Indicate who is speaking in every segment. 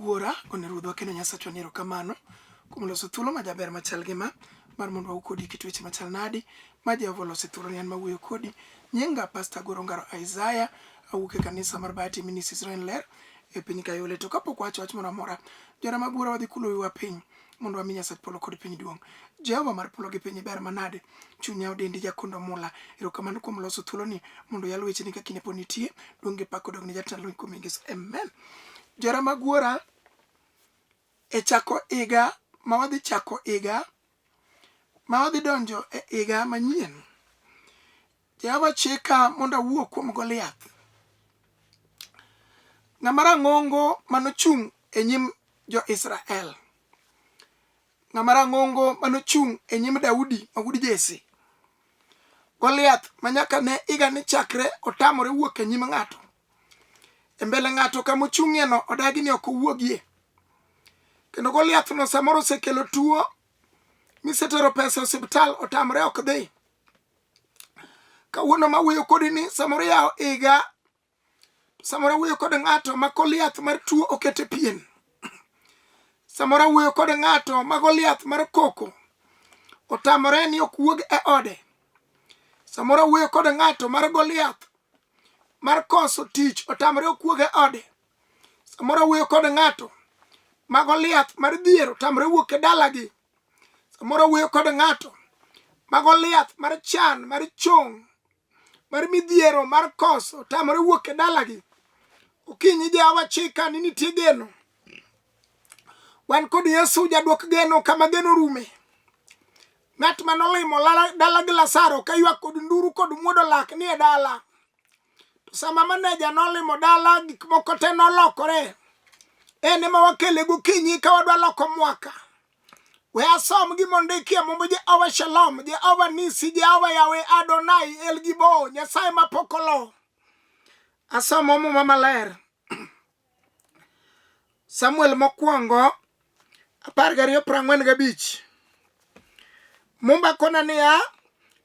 Speaker 1: Wuora, gone Ruodhwa kendo Nyasachwa ni erokamano kuom loso thuolo majaber machal gi ma mar mondo wawuo kodi kit weche machal nadi ma Jehova oloso e thuoloni an mawuoyo kodi. Nyinga Pastor Goro Ngaro Isaiah, awuok e kanisa mar Bahati Ministries Royal Ler e piny Kayole. To kapok wacho wach moro amora, johera mag Wuora wadhi kulo wiwa piny mondo wami Nyasach polo kod piny duong'. Jehova mar polo gi piny ber manade, chunya odendi jakondo mula. Erokamano kuom loso thuoloni mondo oyal wecheni ka kinde pod nitie. Duong' gi pak odog ne jatend lweny kuom nying Yesu. Amen. Johera mag Wuora, e chako higa ma wadhi chako higa ma wadhi donjo e higa manyien, Jehova chika mondo awuo kuom Goliath, ng'ama rang'ongo manochung' e nyim jo-Israel, ng'ama rang'ongo manochung' e nyim Daudi ma wuod Jesse. Goliath ma nyaka ne higani chakre otamore wuok e nyim ng'ato. E mbele ng'ato kama ochung'ieno odagi ni ok owuogie. Kendo Goliath no samoro osekelo tuo misetero pesa e osiptal otamore ok dhi. Kawuono mawuoyo kodi ni samoro yawo higa samoro awuoyo kod ng'ato ma Goliath mar tuo okete pien. Samoro awuoyo kod ng'ato ma Goliath mar koko otamore ni ok wuog e ode. Samoro awuoyo kod ng'ato mar Goliath mar koso tich otamore ok wuog e ode. Samoro awuoyo kod ng'ato ma Goliath mar dhier otamore wuok e dalagi. Samoro awuoyo kod ng'ato ma Goliath mar chan mar chong mar midhiero mar koso otamore wuok e dalagi. Okinyi Jehova chika ni nitie geno. Wan kod Yesu jaduok geno kama geno rume. Ng'at ma nolimo dala gi Lazaro ka ywak kod nduru kod muodo lak ni e dala. To sama maneja nolimo dala gik moko te nolokore. En ema wakele gokinyi ka wadwa loko mwaka. We asom gima ondikie Mumba Jehova Shalom, Jehova Nisi, Jehova Yahweh Adonai, El Gibo, Nyasaye ma pok olo. Asomo Muma maler. Samuel mokwongo 12 45. Mumba kona niya,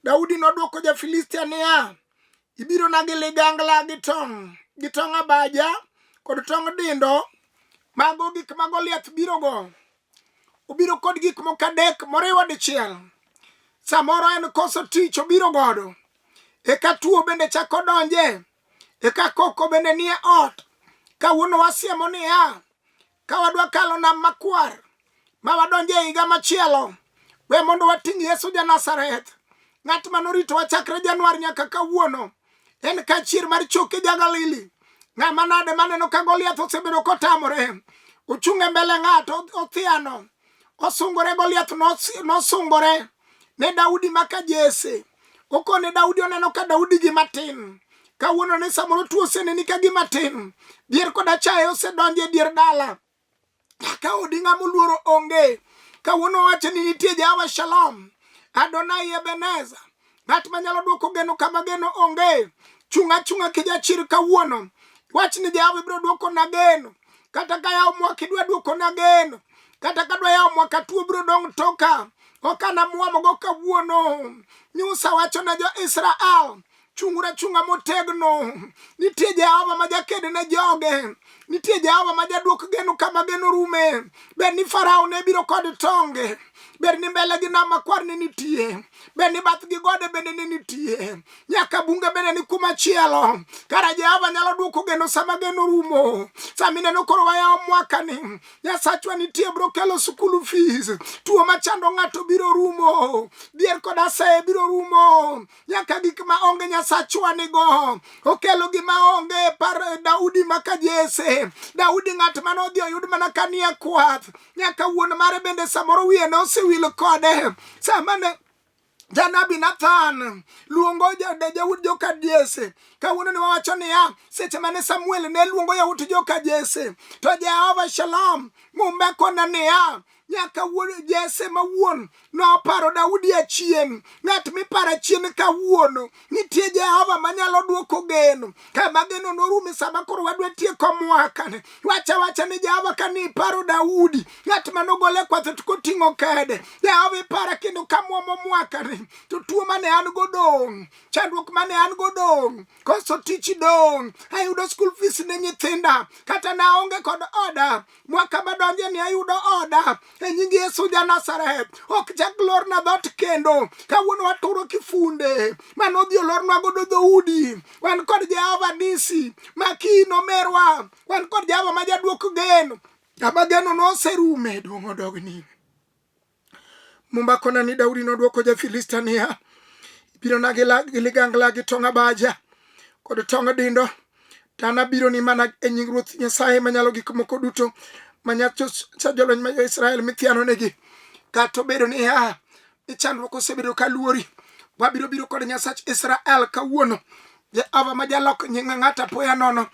Speaker 1: Daudi nodwoko ja-Filistia niya, ibirona gi ligangla gi tong', gi tong' abaja kod tong' dindo, mago gik ma Goliath birogo. Obiro kod gik moko adek moriwo dichiel. Samoro en koso tich obiro godo. Eka tuo bende chako donje. Eka koko bende nie ot. Kawuono wasiemo niya, ka wadwa kalo nam makwar ma wadonje e higa machielo, we mondo wating' Yesu ja Nazareth, ng'at ma noritowa chakre Januar nyaka kawuono. En ka chier mar choke ja Galili. Ng'ama nade maneno ka Goliath osebedo kotamore. Ochung' e mbele ng'ato othiano. Osungore Goliath nosungore ne Daudi maka Jesse. Okone Daudi oneno ka Daudi gima tin. Kawuono ne samoro tuo oseneni ka gima tin. Dhier kod achaye osedonjo e dier dala. Ka odi ng'ama oluoro onge. Kawuono wacho ni nitie Jehova Shalom, Adonai Ebeneza, ng'at manyalo duoko geno kama geno onge. Chung' achung'a kijachir kawuono. Wach ni Jehova ibiro duoko na geno. Kata ka yawo mwaka idwa duoko na geno. Kata ka dwa yawo mwaka tuo biro dong' toka. Ok anamwomogo kawuono. Musa wacho ne jo-Israel Chung'uru achung'a motegno. Nitie Jehova ma jaked ne joge. Nitie Jehova ma jaduok geno kama geno rume. Bed ni Farao ne biro kod tonge. Bed ni mbele gi nam makwar ne nitie. Bed ni bath gi gode bende ne nitie. Nyaka bunge bende ni kuma chielo. Kara Jehova nyalo duoko geno sama geno rumo. Sama ineno koro wayawo mwakani. Nyasachwa nitie biro kelo sukulu fees. Tuo machando ng'ato biro rumo. Dhier kod asaye biro rumo. Nyaka gik ma onge Nyasachwa nigo. Okelo gima onge par Daudi maka Jesse. Daudi ng'at mane odhi oyud mana ka nie kwath. Nyaka wuon mare bende samoro wiye ne osewil kode. Sama ne janabi Nathan luongo Daudi joka Jesse. Kawuono ne wawacho niya, seche mane Samuel ne luongo yawuot joka Jesse, to Jehova Shalom mumbe kona niya, Nyaka wuon Jesse ma wuon noparo Daudi achien. Ng'at miparo achien kawuono, nitie Jehova manyalo duoko geno. Kama geno norume sama koro wadwa tieko mwakani. Wacha wacha ni Jehova kane iparo Daudi, ng'at manogole kwath to koting'o kede. Jehova ipara kendo kamwomo mwakani, to tuo mane an go dong', chandruok mane an go dong', koso tich dong', ayudo school fees ne nyithinda, kata naonge kod oda, mwaka madonje ni ayudo oda e nying Yesu ja Nazareth. Ok chak lorna dhoot kendo. Kawuono waturo kifunde mane odhi olornwa godo dhoudi. Wan kod Jehova Nisi ma kino merwa. Wan kod Jehova ma jaduok geno. Kama geno noserume, duong' odogni. Mumba kona ni Daudi nodwoko ja-Filistia niya, ibirona gi ligangla gi tong' abaja kod tong' dindo, to an abironi mana e nying Ruoth Nyasaye Manyalo Gik Moko Duto, ma Nyasach jolweny ma jo-Israel mithianonegi. Kata obedo niya ni chandruok osebedo ka luori, wabiro biro kod Nyasach Israel kawuono, Jehova ma jalok nying ng'ato apoya nono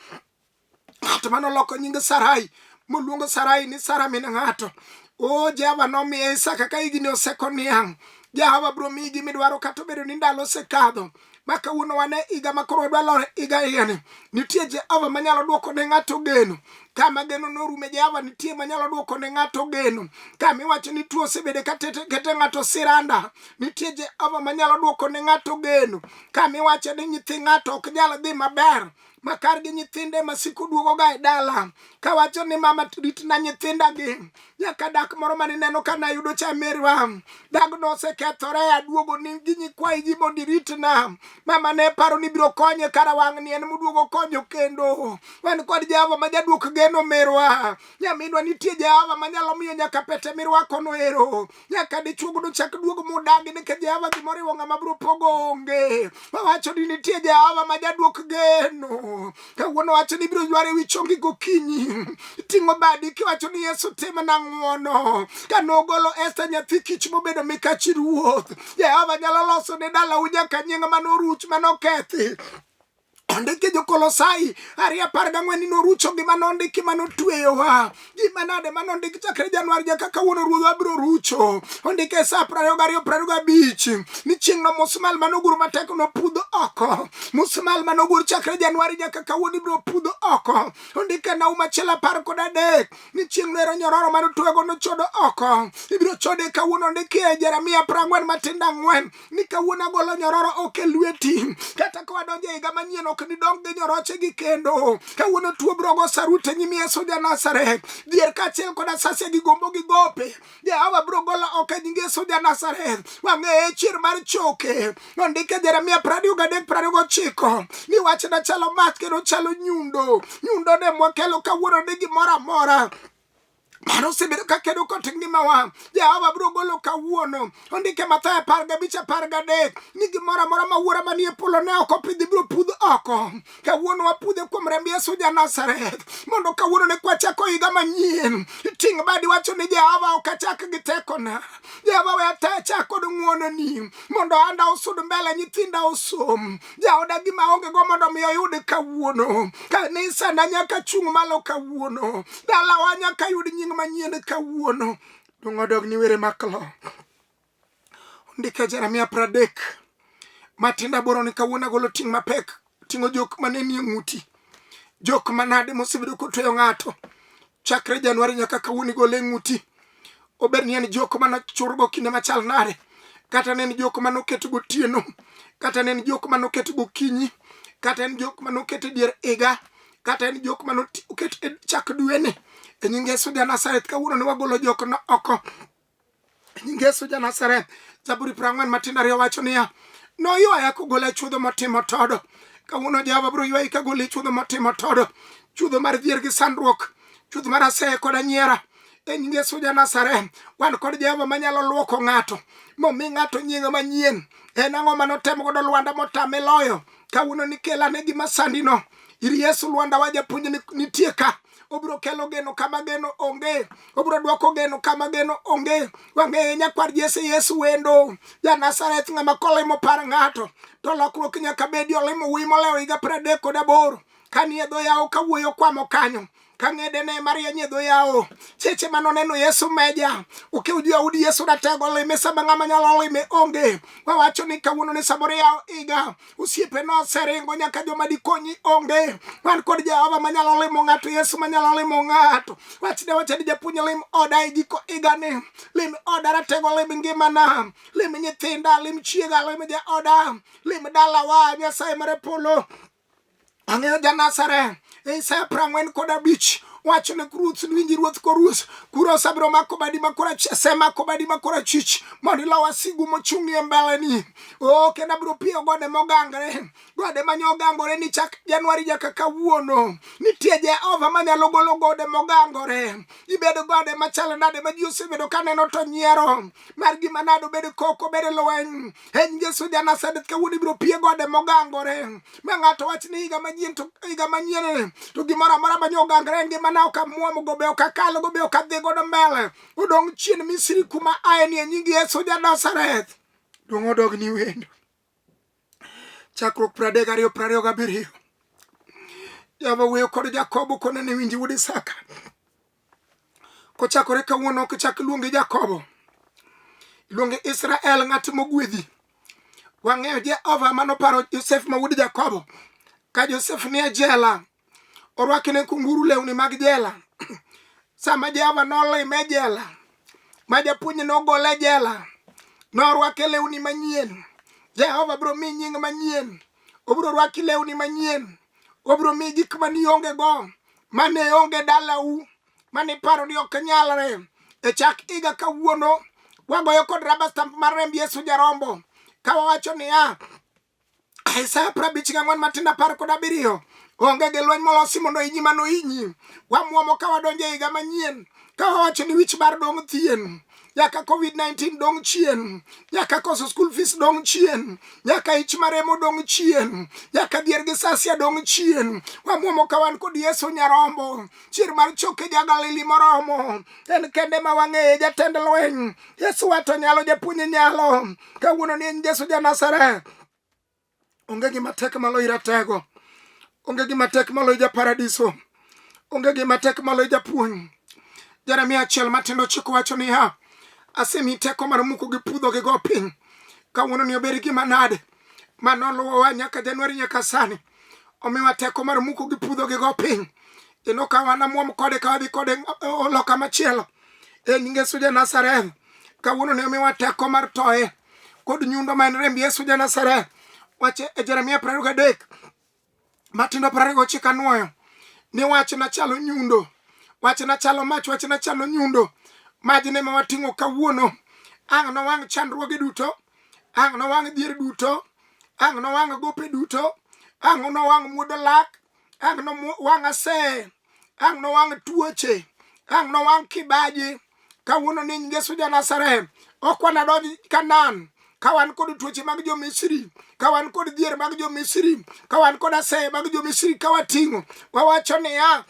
Speaker 1: ng'at mane oloko nying Sarai moluongo Sarai ni Sara min ng'ato. O Jehova nomiye Isaka ka higni oseko niang'. Jehova biro miyi gima idwaro kata obedo ni ndalo osekadho. Ma kawuono wan e higa ma koro wadwa loro higa higani. Nitie Jehova manyalo duoko ne ng'ato geno. Kama geno norume Jehova nitie manyalo duoko ne ng'ato geno. Kama iwacho ni tuo osebedo ka kete ng'ato siranda. Nitie Jehova manyalo duoko ne ng'ato geno. Kama iwacho ni nyithi ng'ato ok nyal dhi maber. Ma kargi nyithinde ma siko duogoga e dala kawacho ni mama ritna nyithindagi nyaka dak moro mane ineno ka nayudo cha merwa dagno osekethore aduogo ni gi nyikwayi ji mondo iritna mama ne paro ni biro konye kara wang'ni en moduogo konyo kendo wan kod Jehova ma jaduok geno merwa nyaminwa nitie Jehova manyalo miyo nyaka pete mirwakono ero nyaka dichwo godo chak duog mudagi nikech Jehova gima oriwo ng'ama biro pogo onge. Wawacho ni nitie Jehova ma jaduok geno. Kawuono wacho ni ibiro yware wi chongi gokinyi. Ting'o badi kiwacho ni Yesu timna ng'wono. Ka nogolo Esta nyathi kich mobedo mikachi ruoth. Jehova nyalo loso ne dalau nyaka nying manoruch manokethi. Ondiki jo-Kolosai 2:14 ni norucho gima nondiki manotweyowa. Gima nade manondiki chakre Januar nyaka kawuono ruodhwa biro rucho. Ondike e sa 22:25 ni chieng'no musmal manogur matek nopudh oko. Musmal manogur chakre Januari nyaka kawuono ibiro pudh oko. Ondike Nahum 1:13 ni chieng'no ero nyororo manotwego nochodo oko. Ibiro chode kawuono. Ondiki e Jeremia 44:4 ni kawuono agolo nyororo ok e lweti kata ka wadonjo e higa manyien ok nidong gi nyoroche gi kendo kawuono tuo biro go sarut e nyim Yesu ja Nazareth dhier kaachiel kod asasia gi gombo gi gope Jehova biro golo oko e nying Yesu ja Nazareth wang'eye chier mar choke ondike Jeremia 23:29 ni wachna chalo mach kendo chalo nyundo nyundo ne mwakelo kawuono ni gimoro amora Mano osebedo ka kedo kod ngimawa. Jehova biro golo kawuono. Ondike Mathayo 15:13 ni gimoro amora ma Wuora manie polo ne ok opidhi biro pudh oko. Kawuono wapudhe kuom remb Yesu ja Nazareth. Mondo kawuono ne kwachako higa manyien. Ting' badi wacho ni Jehova ok achak gi tekona. Jehova we achak kod ng'wononi. Mondo anda osud mbele nyithinda osom. Jaoda gima onge go mondo mi oyud kawuono. Kanisa na nyaka chung' malo kawuono. Dalawa nyaka yud nying manyien kawuono. Duong' odog ni were maklo. Ondike Jeremia 30:8 ni kawuono agolo ting' mapek ting'o jok mane nie ng'uti. Jok manade mosebedo kotweyo ng'ato chakre Januari nyaka kawuono igole e ng'uti. Obed ni en jok mane ochurgo kinde machal nade, kata ne en jok mane oket gotieno, kata ne en jok mane oket gokinyi, kata en jok mane oket e dier higa, kata en jok mane oket e chak dweni. E nying Yesu ja Nazareth kawuono ne wagolo jokno oko. E nying Yesu ja Nazareth. Zaburi 42 wacho niya, noywaya kogola e chuodho motimo todo. Kawuono Jehova biro ywayi kagoli e chuodho motimo todo. Chuodho mar dhier gi sandruok, chuodho mar aseye kod anyiera. E nying Yesu ja Nazareth, wan kod Jehova manyalo luoko ng'ato momi ng'ato nying manyien. En ang'o mane otemo godo Lwanda motame loyo? Kawuono nikel ane gima sandino ir Yesu. Lwanda wa japuonj nitie ka. Obiro kelo geno kama geno onge. Obiro dwoko geno kama geno onge. Wang'eye nyakwar Jesse Yesu wendo. Ja Nazareth ng'ama kolimo par ng'ato to lokruok nyaka bedi. Olimo wuoyi molewo higa 38. Kanie dho yawo kawuoyo kwamo kanyo. Ka ng'edene marieny e dho yawo. Cheche mane oneno Yesu meja. Okew jo-Yahudi Yesu ratego lime sama ng'ama nyalo lime onge. Wawacho ni kawuono ni samoro yawo higa. Osiepe noseringo nyaka joma dikonyi onge. Wan kod Jehova manyalo limo ng'ato, Yesu manyalo limo ng'ato. Wachne wacha ni japuonj lim oda e giko higani. Lim oda ratego, lim ngimana, lim nyithinda, lim chiega, lim jaoda, lim dalawa, Nyasaye mar polo. Ang'eyo ja-Nazareth e Isaya 45 wacho ne ruoth ni winji ruoth koruoth kuro osebiro mako badi ma korachich asemako badi ma korachich mondo ilo wasigu mochung' e mbeleni o kendo abiro piyo gode mogangre gode mane ogangore ni chak Januari nyaka kawuono nitie Jehova manyalo golo gode mogangore ibed gode machalo nade ma ji osebedo kaneno to nyiero mar gima nade obed koko obed lweny en Yesu ja Nazareth kawuono ibiro pie gode mogangore ma ng'ato wach ni higa manyien to higa manyien to gimoro amora ma nyogangre e ngimana ok amuom go be ok akal go be ok adhi godo mbele odong' chien Misri kuma aye ni e nying Yesu ja Nazareth duong' odog ni wendo chakruok 32 27 Jehova wuoyo kod Jakobo konene winji wuod Isaka Kochakore kawuono ok chak luongi Jakobo, iluongi Israel, ng'at mogwedhi. Wang'eyo Jehova manoparo Josef ma wuod Jakobo. Ka Josef nie jela, orwakne kunguru lewni mag jela. Sama Jehova nolime e jela, ma japuonj nogole e jela, norwake lewni manyien. Jehova biro miyi nying manyien, obiro rwaki lewni manyien, obiro miyi gik mane ionge go mane onge dalau mane iparo ni ok nyalre e chak higa kawuono wagoyo kod rubber stamp mar remb Yesu jarombo ka wawacho niya Isaya 54 matindo 17 onge gi lweny molosi mondo inyi mano inyi wamuomo ka wadonjo e higa manyien ka wawacho ni wich bar dong' thien nyaka covid-19 dong' chien nyaka koso school fees dong' chien nyaka ich maremo dong' chien nyaka dhier gi sasia dong' chien wamuomo ka wan kod yesu nyarombo chier mar choke ja galili moromo en kende ma wang'eye jatend lweny yesu wato nyalo japuonj nyalo kawuono ni en yesu ja nazareth Onge gima tek maloyo ratego. Onge gima tek maloyo japaradiso. Onge gima tek maloyo japuonj. Jeremia 1:9 wacho niya, asemiyi teko mar muko gi pudho gi go piny. Kawuono ni obed gima nade ma noluwowa nyaka Januari nyaka sani. Omiwa teko mar muko gi pudho gi go piny. Kendo ka wanamuom kode ka wadhi kode loka machielo. E nying Yesu ja Nazareth. Kawuono ne omiwa teko mar toye. kod nyundo ma en remb Yesu ja Nazareth. Wach e Jeremia 23 matindo 29 anwoyo ni wachna chalo nyundo, wachna chalo mach, wachna chalo nyundo. Majne ma wating'o kawuono ang' nowang' chandruoge duto, ang' nowang' dhier duto, ang' nowang' gope duto, ang' nowang' muodo lak, ang' nowang' aseye, ang' nowang' tuoche, ang' nowang' kibaji. Kawuono ni Yesu ja Nazareth, ok wanadonj Kanaan ka wan kod tuoche mag jo-Misri, ka wan kod dhier mag jo-Misri, ka wan kod aseye mag jo-Misri ka wating'o. Wawacho niya,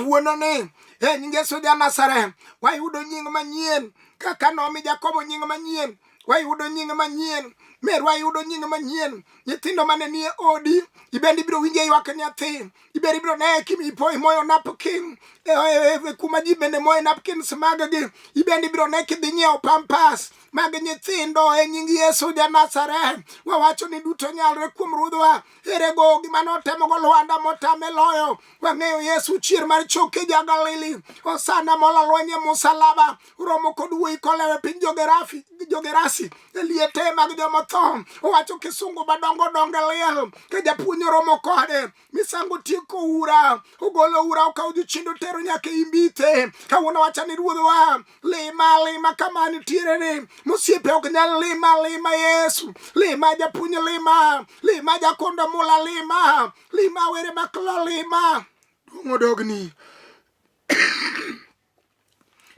Speaker 1: wuono ni e nying Yesu ja Nazareth, wayudo nying manyien kaka nomi Jakobo nying manyien wayudo nying manyien merwa yudo nying manyien nyithindo mane nie odi ibende ibiro winjo ywak nyathi ibende ibiro ne kipo imoyo napkin e, e, e, kuma ji bende moyo napkins maggi ibende ibiro ne kidhi nyiewo pampas mag nyithindo e nying Yesu ja Nazareth wawacho ni duto nyalre kuom Ruodhwa ere go gima notemogo Lwanda motame loyo wang'eyo Yesu chier mar choke ja Galili osana mola lweny e musalaba romo kod wuoyi kolewe piny jogerafi jogerasi e liete mag jomotho owacho kisungu madongo dongo e liel ka japuonj oromo kode misango tieko ura ogolo ura okawo jochiende otero nyaka e imbithe kawuono wacha ni ruodhwa lima lima kama nitiere ni mosiepe ok nyal lima lima yesu lima japuonj lima lima jakondo mula lima lima were maklo lima duong' odogni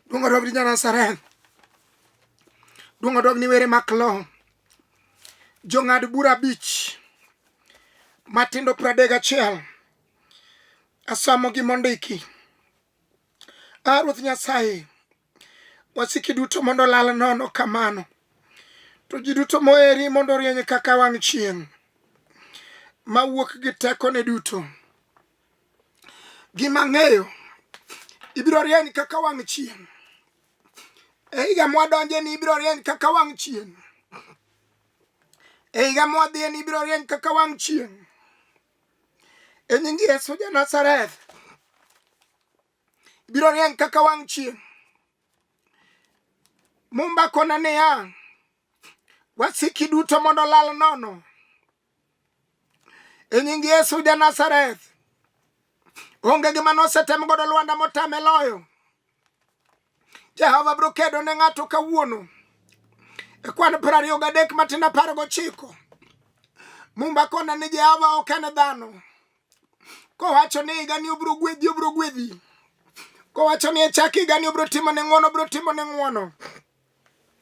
Speaker 1: Duong' odog ni Janazareth. Duong' odog ni were maklo. Jong'ad bura abich matindo 31 asomo gi mondiki. A Ruoth Nyasaye, wasiki duto mondo olal nono kamano. To ji duto moheri mondo orieny kaka wang' chieng' mawuok gi tekone duto. Gima ang'eyo, ibiro rieny kaka wang' chieng'. E higa mwadonje ni ibiro rieny kaka wang' chieng'. E higa mwadhiye ni ibiro rieny kaka wang' chieng'. E nying Yesu ja Nazareth, ibiro rieny kaka wang' chieng'. Mumba kona niya, wasiki duto mondo olal nono. E nying Yesu ja Nazareth, onge gima nosetem godo lwanda motame loyo. Jehova biro kedo ne ng'ato kawuono. E kwan 23 matindo 19. Mumba kona ni Jehova ok en dhano. Kowacho ni higani obiro gwedhi, obiro gwedhi. Kowacho ni e chak higani obiro timo ne ng'wono, obiro timo ne ng'wono.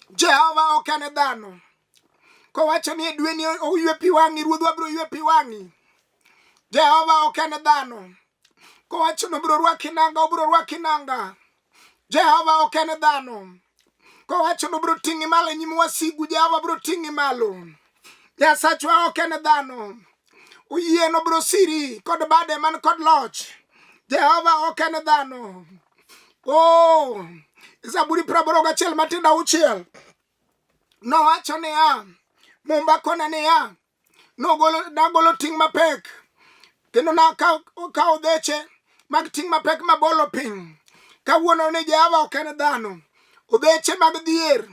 Speaker 1: Jehova ok en dhano. Kowacho ni e dweni oywe pi wang'i, ruodhwa biro ywe pi wang'i. Jehova ok en dhano. Kowacho ni obiro rwaki nanga, obiro rwaki nanga. Jehova ok en dhano. Kowacho ni obiro ting'i malo e nyim wasigu, Jehova biro ting'i malo. Nyasachwa ok en dhano. Oyie nobiro siri kod bade man kod loch. Jehova ok en dhano. Oh, Zaburi 81 matindo auchiel nowacho niya, Mumba kona niya, nogolo nagolo ting' mapek kendo nakawo dheche mag ting' mapek mabolo piny. Kawuono ni Jehova ok en dhano. Odheche mag dhier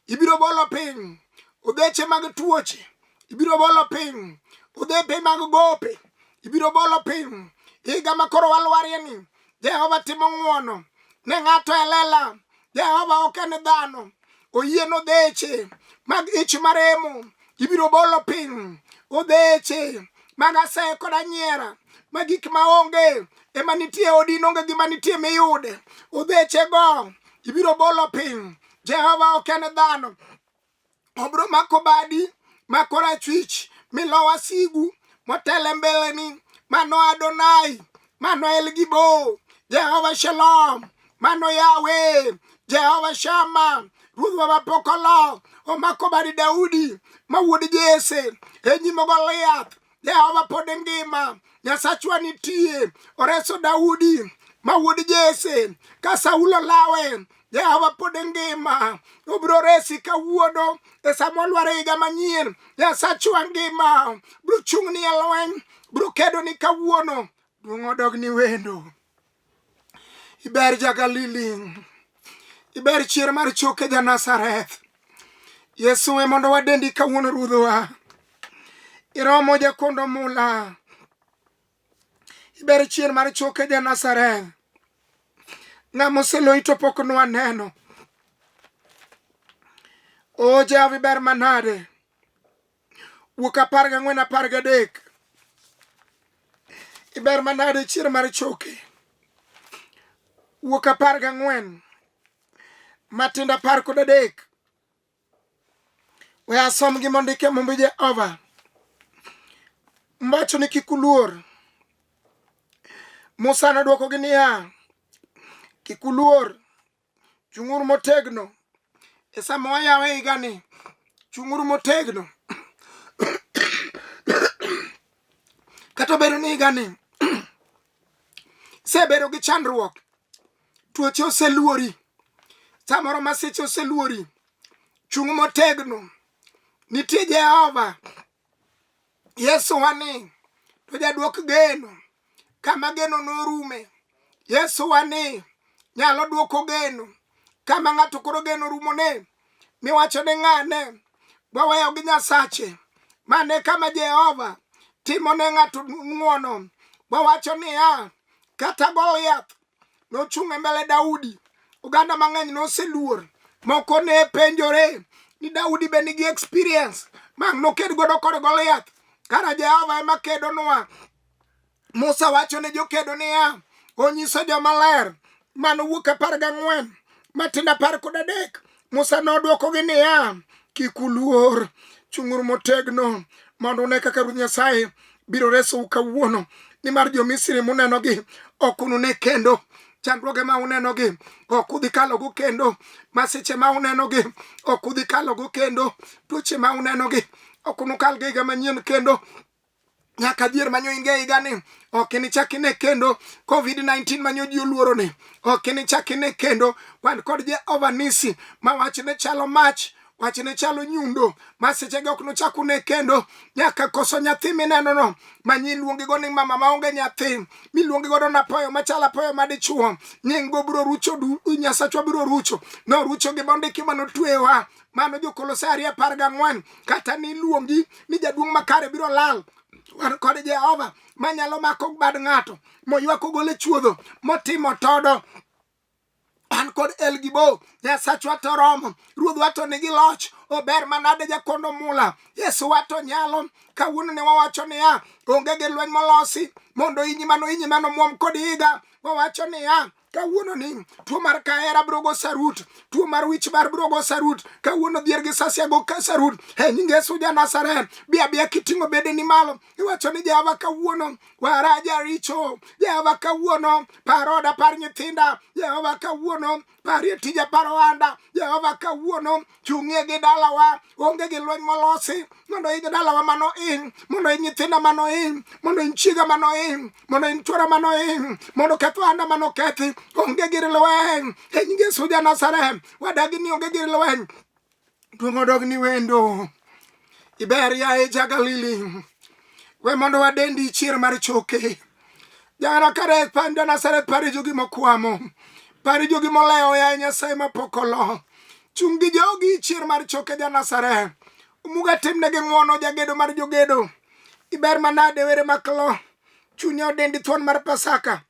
Speaker 1: ibiro bolo piny. Odheche mag tuoche ibiro bolo piny. Odhepe mag gope ibiro bolo piny. Higa ma koro walwarie ni Jehova timo ng'wono ne ng'ato e lela. Jehova ok en dhano. Oyie nodheche mag ich maremo ibiro bolo piny. Odheche mag aseye kod anyiera ma gik maonge ema nitie e odi onge gima nitie miyude. Odhechego ibiro bolo piny. Jehova ok en dhano. Obiro mako badi ma korachwich milo wasigu motelo e mbeleni. Mano Adonai, mano El Gibo, Jehova Shalom, mano Yahweh, Jehova Shama, ruodhwa mapok olo, omako badi Daudi ma wuod Jesse e nyim Goliath. Jehova pod ngima, Nyasachwa nitie, oreso Daudi ma wuod Jesse ka Saulo lawe. Jehova pod ngima, obiro resi kawuono e sama walwar e higa manyien. Nyasachwa ngima, biro chung' ni e lweny, biro kedo ni kawuono. Duong' odog ni wendo. Iber ja Galili, iber chier mar choke ja Nazareth. Yesu we mondo wadendi kawuono ruodhwa. Iromo jakondo mula. Iber chier mar choke ja Nazareth. Ng'ama oseloyi to pok nwaneno. O Jehova iber manade. Wuok 14 13. Iber manade chier mar choke. Wuok 14 matindo 13. We asom gi mondik e Mumb Jehova. Mwacho ni kik uluor. Musa nodwokogi niya, kik uluor, chung'uru motegno. E sama wayawo higani, chung'uru motegno. Kata obedo ni higani isebedo gi chandruok, tuoche oseluori, samoro masiche oseluori, chung' motegno. Nitie Jehova, Yesu wani to jaduok geno kama geno norume. Yesu wani nyalo duoko geno kama ng'ato koro geno rumone, miwacho ni ng'ane waweyo gi Nyasache. Mane kama Jehova timo ne ng'ato ng'wono. Wawacho niya, kata Goliath nochung' e mbele Daudi, oganda mang'eny noseluor. Moko ne penjore ni Daudi be nigi experience ma noked godo kod Goliath. Kara Jehova ema kedonwa. Musa wacho ne jokedo niya, onyiso joma ler mano wuok 14 matindo 13. Musa nodwokogi niya, kik uluor, chung'uru motegno mondo une kaka Ruoth Nyasaye biro resou kawuono, nimar jo-Misri munenogi ok unune kendo. Chandruoge ma unenogi ok udhi kalogo kendo, masiche ma unenogi ok udhi kalogo kendo, tuoche ma unenogi ok unukalgo higa manyien kendo. Nyaka dhier manyo in go e higani ok inichak ine kendo. COVID-19 manyo ji oluoro ni ok inichak ine kendo. Wan kod Jehova Nisi ma wachne chalo mach, wachne chalo nyundo, masechego ok nochak une kendo. Nyaka koso nyathi minenono manyi iluongigo ni mama maonge nyathi, miluongi godo napoyo machalo apoyo madichuo, nying go biro rucho, Nyasachwa biro rucho, norucho gi mondiki manotweyowa. Mano Jokolosai 2:14. Kata niluongi ni jaduong' makare biro lal. Wan kod Jehova manyalo mako bad ng'ato moywak ogol e chuodho motimo todo. An kod El Gibo, Nyasachwa to romo, Ruodhwa to nigi loch, ober manade jakondo mula, Yesu wa to nyalo. Kawuono ne wawacho niya, onge gi lweny molosi mondo inyi mano inyi mano muom kod higa. Wawacho niya, kawuono ni tuo mar kahera biro go sarut, tuo mar wich bar biro go sarut, kawuono dhier gi sasia go ka sarut. E nying Yesu ja Nazareth, bi abiya kiting'o bedeni malo, iwacho ni Jehova kawuono wara jaricho, Jehova kawuono par oda, par nyithinda, Jehova kawuono parie tija, par ohanda, Jehova kawuono chung'ie gi dalawa, onge gi lweny molosi mondo iny dalawa mano iny, mondo iny nyithinda mano iny, mondo iny chiega mano iny, mondo iny chwora mano iny, mondo keth ohanda mano kethi, onge gir lweny. E nying Yesu ja Nazareth, wadagi ni onge gir lweny. Duong' odog ni wendo. Iber yaye ja Galili. We mondo wadendi chier mar choke. Jana kare panda Nazareth pari jogi mokwamo. Pari jogi molewo yaye Nyasaye mapok olo. Chung' gi jogi chier mar choke ja Nazareth. Omuga timnegi ng'wono jagedo mar jogedo. Iber manade were maklo. Chunya odendi thuon mar Pasaka.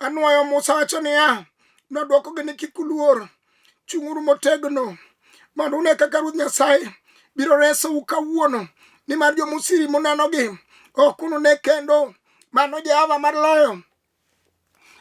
Speaker 1: Anwoyo Musa wacho niya, nodwokogi ni kik uluor. Chung'uru motegno mondo une kaka Ruoth Nyasaye biro resou kawuono, nimar jo-Misri munenogi ok unune kendo. Mano Jehova mar loyo.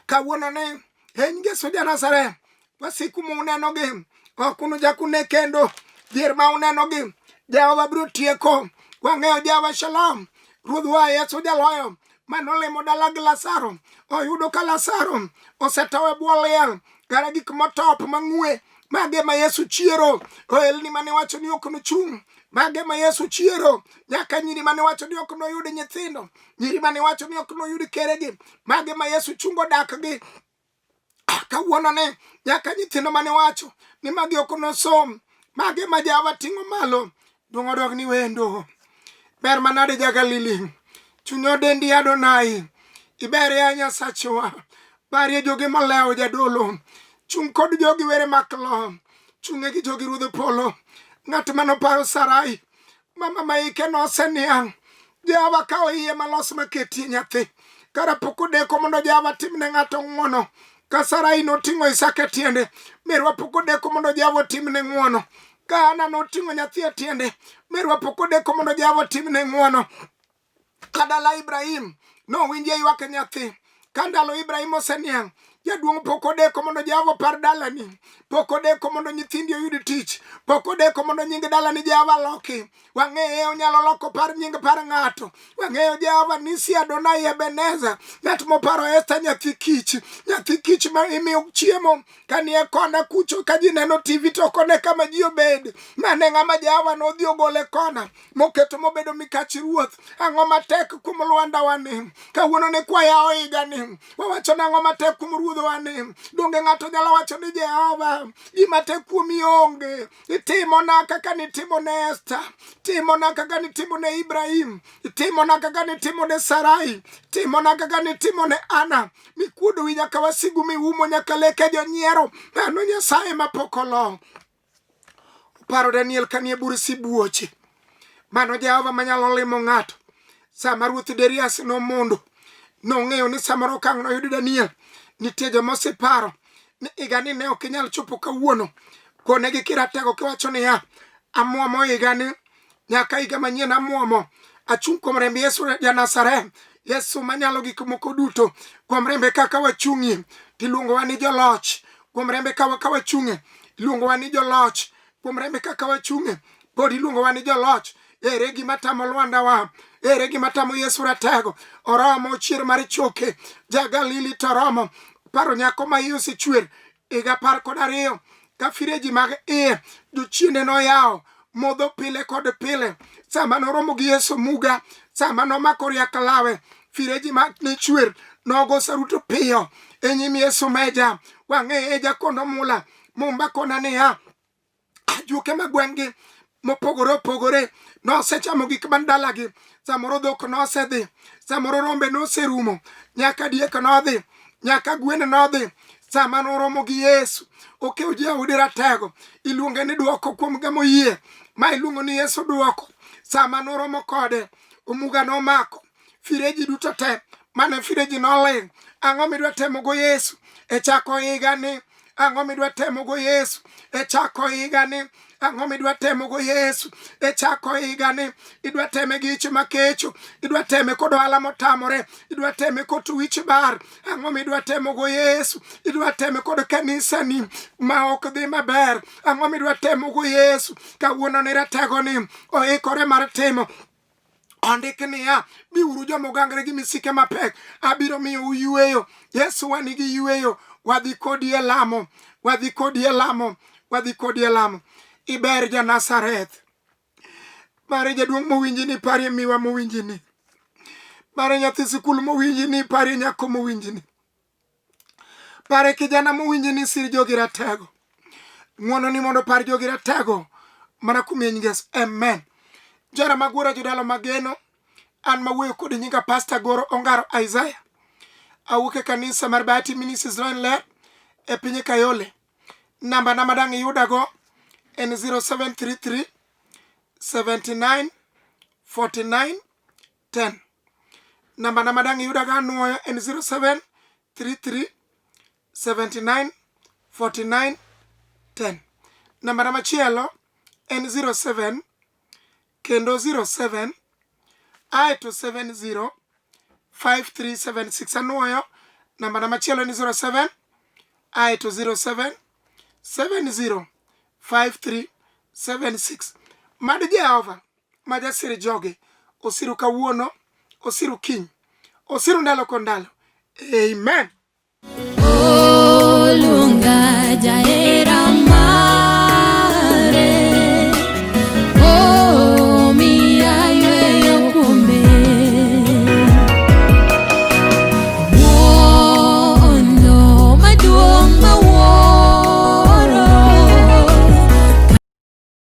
Speaker 1: Kawuono ni e nying Yesu ja Nazareth, wasiku munenogi ok unuchak une kendo. Dhier ma unenogi Jehova biro tieko. Wang'eyo Jehova Shalom, Ruodhwa Yesu jaloyo manolimo dala gi Lazaro, oyudo ka Lazaro osetow e bwo liel, kara gik motop mang'we mage ma Yesu chiero, ohelni mane wacho ni ok nochung', mage ma Yesu chiero, nyaka nyiri mane wacho ni ok noyud nyithindo, nyiri mane wacho ni ok noyud keregi, mage ma Yesu chungo dakgi kawuono ni, nyaka nyithindo mane wacho ni magi ok nosom, mage ma Jehova ting'o malo. Duong' odog ni wendo. Ber manade ja Galili, chuny odendi Adonai, iber ya Nyasachwa, parie jogi molewo jadolo, chung' kod jogi were maklo, chung'e gi jogi ruodh polo, ng'at manoparo Sarai, mama ma ike noseniang', Jehova kawo iye malos maketie nyathi, kara pok odeko mondo Jehova timne ng'ato ng'wono. Ka Sarai noting'o Isaka e tiende, merwa pok odeko mondo Jehova otimne ng'wono. Ka Ana noting'o nyathi e tiende, merwa pok odeko mondo Jehova otimne ng'wono. Ka dala Ibrahim nowinje ywak nyathi, ka ndalo Ibrahim oseniang', jaduong' pok odeko mondo Jehova opar dalani, pok odeko mondo nyithindi oyud tich, pok odeko mondo nying dalani Jehova loki. Wang'eye onyalo loko par nying par ng'ato. Wang'eyo Jehova Nisi Adonai Ebeneza, ng'at moparo Esta nyathi kich, nyathi kich ma imiyo chiemo kanie kona kucho ka ji neno TV to ok one kama ji obed. Mane ng'ama Jehova nodhi ogole kona moketo mobedo mikach ruoth. Ang'o matek kuom lwanda ni? Kawuono ne kwayawo higa ni, wawacho nang'o matek kuom ruodhwa ni? Donge ng'ato nyalo wacho ni Jehova, gima tek kuomi onge. Itimona kaka nitimo ne Esta, timona kaka nitimo ne Ibrahim, itimona kaka nitimo ne Sarai, timona kaka nitimo ne Ana, mikuodo wi nyaka wasigu, miumo nyaka leke jonyiero. Mano Nyasaye mapok olo. Oparo Daniel kanie bur sibuoche. Mano Jehova manyalo limo ng'ato. Sama ruoth Darius nomondo, nong'eyo ni samoro okang' noyud Daniel. Nitie joma oseparo ni higani ne ok inyal chopo kawuono. Konegi kiratego kiwacho niya, amwomo higani nyaka higa manyien amwomo. Achung' kuom remb Yesu ja Nazareth, Yesu manyalo gik moko duto. Kuom rembe kaka wachung'ie, tiluongowa ni joloch. Kuom rembe kaka wachung'ie, iluongowa ni joloch. Kuom rembe kaka wachung'ie, pod iluongowa ni joloch. Ere gima tamo lwandawa? Ere gima tamo Yesu ratego? Oromo chier mar choke. Ja Galili to oromo. Paro nyako ma iye osechwer higa 12 ka fireji mag iye jochiende noyawo modho pile kod pile. Sama noromo gi Yesu muga, Sama nomako riak lawe, fireji ma ne chwer nogo saruto piyo e nyim Yesu meja. Wang'eye jakondo mula. Mumba kona niya, ajuoke ma gweng'gi mopogore opogore nosechamo gik man dalagi samoro dhok nosedhi samoro rombe noserumo nyaka diek nodhi nyaka gwen nodhi sama noromo gi yesu okew jaudi ratego iluonge ni dwoko kuom gamo yie ma iluongo ni yesu dwoko sama noromo kode omuga nomako fireji duto te mane fireji noling' ang'o midwa temo go yesu e chako higani ang'o midwa temo go yesu e chako higani ang'o midwa temo go yesu e chako higani idwa teme gi ich makecho idwa teme kod ohala motamore idwa teme kod wich bar ang'o midwa temo go yesu idwa teme kod kanisani ma ok dhi maber ang'o midwa temo go yesu kawuono ni rategoni oikore mar timo ondik niya biuru joma ogangre gi misike mapek abiro miyo yweyo yesu wanigi yweyo wadhi kodi e lamo wadhi kodi e lamo wadhi kodi e lamo iber ja nazareth mare jaduong' mowinji ni parie miwa mowinji ni mare nyathi sikul mowinji ni parie nyako mowinji ni Pare kijana mowinji ni sir jogi ratego. Ng'wono ni mondo par jogi ratego mana kuom nying Yesu. Amen. Jara magwara jodala mageno an mawuoyo kod nyinga Pastor Goro Ongaro Isaiah. Awuok e kanisa mar Bahati Ministries Zion Ler e piny Kayole. Namba na madang' iyudago en 0733 79 49 10. Namba na madang' iyudago anuoyo en 0733 79 49 10. Namba na machielo en 07 kendo 07 aeto 70 5376 anuoyo namba na machielo ni 07 aeto 07 70 5376 mad Jehova ma jasir joge osiru kawuono osiru kiny osiru ndalo kod ndalo amen
Speaker 2: Olunga jae.